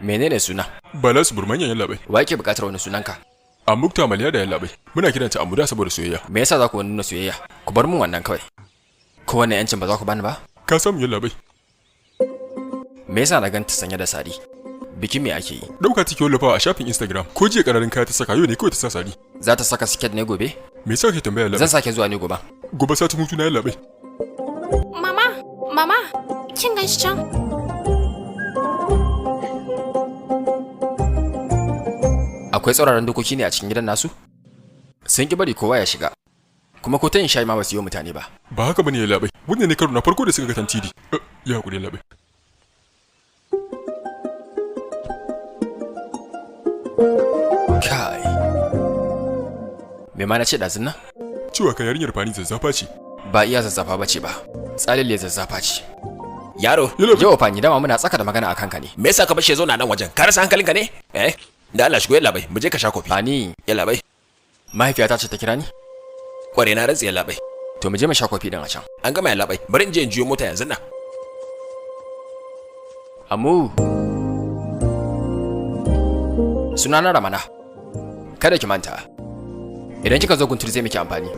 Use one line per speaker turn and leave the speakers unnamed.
Menene suna?
Bala su burmanyan, yallaɓai.
Wa yake buƙatar wani sunanka?
Amukta Maliya da, yallaɓai. Muna kiranta Amuda saboda soyayya.
Me yasa za ku nuna soyayya? Ku bar mun wannan kawai. Ko wannan yancin ba za ku bani ba?
Ka samu, yallaɓai.
Me yasa na ganta sanye da sari? Bikin me ake yi?
Ɗauka take wallafawa a shafin Instagram. Ko jiya ƙararin kaya ta saka, yau ne kawai ta sa sari.
Za ta saka siket ne gobe?
Me yasa kake tambaya, yallaɓai?
Zan sake zuwa ne gobe.
Gobe satin hutu na, yallaɓai.
Mama, mama, kin gan shi can?
Akwai tsauraran dokoki ne a cikin gidan nasu? Sun ki bari kowa ya shiga. Kuma ko ta yin shayi ma ba su yi wa mutane ba.
Ba haka bane, yallaɓai. Wannan ne karo na farko da suka ga tantiri. Ya hakuri, yallaɓai.
Kai. Me ma na ce ɗazun nan?
Cewa ka yarinyar fani zazzafa ce.
Ba iya zazzafa ba ce ba. Tsalille zazzafa ce.
Yaro,
Yau fani dama muna tsaka da magana a kanka ne.
me yasa ka bar shi ya zauna nan wajen? Ka rasa hankalinka ne? Eh? Da Allah shigo, yallaɓai, mu je ka sha kofi.
Fani,
Yallaɓai,
mahaifiyata ce ta kira ni?
kware na rantsi, yallaɓai.
To mu je mu sha kofi din a can.
An gama, yallaɓai, bari in je in juyo mota yanzu nan.
Amu. Sunana Ramana. Kada ki manta. Idan kika zo Guntur zai miki amfani.